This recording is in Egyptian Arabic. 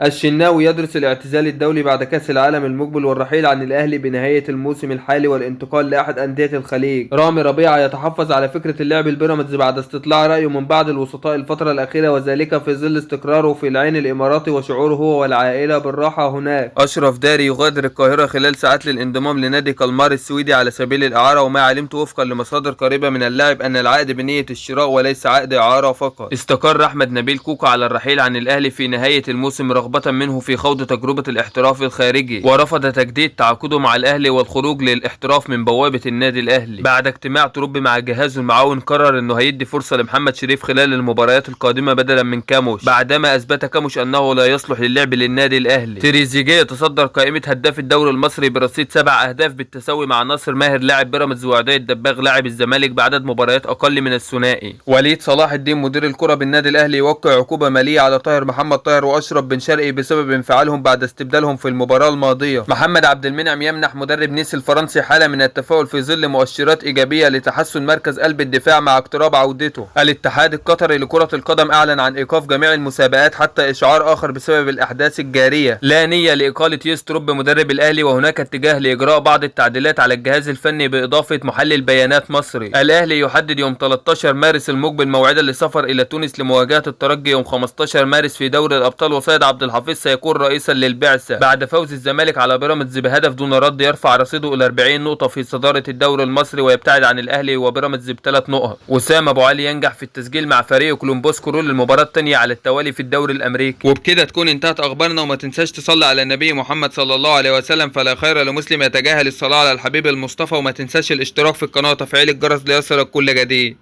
الشناوي يدرس الاعتزال الدولي بعد كأس العالم المقبل والرحيل عن الأهلي بنهاية الموسم الحالي والانتقال لأحد أندية الخليج. رامي ربيعة يتحفظ على فكرة اللعب البيراميدز بعد استطلاع رأيه من بعض الوسطاء الفترة الأخيرة، وذلك في ظل استقراره في العين الإماراتي وشعوره هو والعائلة بالراحة هناك. أشرف داري يغادر القاهرة خلال ساعات للانضمام لنادي كالمار السويدي على سبيل الإعارة، وما علمت وفقا لمصادر قريبة من اللاعب أن العقد بنية الشراء وليس عقد إعارة فقط. استقر أحمد نبيل كوكا على الرحيل عن الأهلي في نهاية الموسم رغبة منه في خوض تجربة الاحتراف الخارجي، ورفض تجديد تعاقده مع الأهلي والخروج للاحتراف من بوابة النادي الأهلي. بعد اجتماع تروب مع جهازه المعاون قرر أنه هيدي فرصة لمحمد شريف خلال المباريات القادمة بدلا من كاموش، بعدما أثبت كاموش أنه لا يصلح للعب للنادي الأهلي. تريزيجيه يتصدر قائمة هداف الدوري المصري برصيد 7 أهداف بالتساوي مع ناصر ماهر لاعب بيراميدز وعدي الدباغ لاعب الزمالك بعدد مباريات أقل من الثنائي. وليد صلاح الدين مدير الكرة بالنادي الأهلي يوقع عقوبة مالية على طاهر محمد طاهر وأشرف بن شرقي بسبب انفعالهم بعد استبدالهم في المباراة الماضية. محمد عبد المنعم يمنح مدرب نيس الفرنسي حالة من التفاؤل في ظل مؤشرات إيجابية لتحسن مركز قلب الدفاع مع اقتراب عودته. الاتحاد القطري لكرة القدم أعلن عن إيقاف جميع المسابقات حتى إشعار آخر بسبب الأحداث الجارية. لا نية لإقالة يستروب مدرب الأهلي، وهناك اتجاه لإجراء بعض التعديلات على الجهاز الفني بإضافة محلل بيانات مصري. الأهلي يحدد يوم 13 مارس المقبل موعدا للسفر إلى تونس لمواجهة الترجي يوم 15 مارس في دوري الأبطال، وسيد عبد الحفيظ سيكون رئيسا للبعثة. بعد فوز الزمالك على بيراميدز بهدف دون رد يرفع رصيده إلى 40 نقطة في صدارة الدوري المصري ويبتعد عن الأهلي وبيراميدز ب3 نقط. وسام أبو علي ينجح في التسجيل مع فريق كولومبوس كرو للمباراة الثانية على التوالي في الدوري الأمريكي. وبكده تكون انتهت أخبارنا، وما تنساش تصلي على النبي محمد صلى الله عليه وسلم، فلا خير لمسلم يتجاهل الصلاة على الحبيب المصطفى. وما تنساش الاشتراك في القناة وتفعيل الجرس ليصلك كل جديد.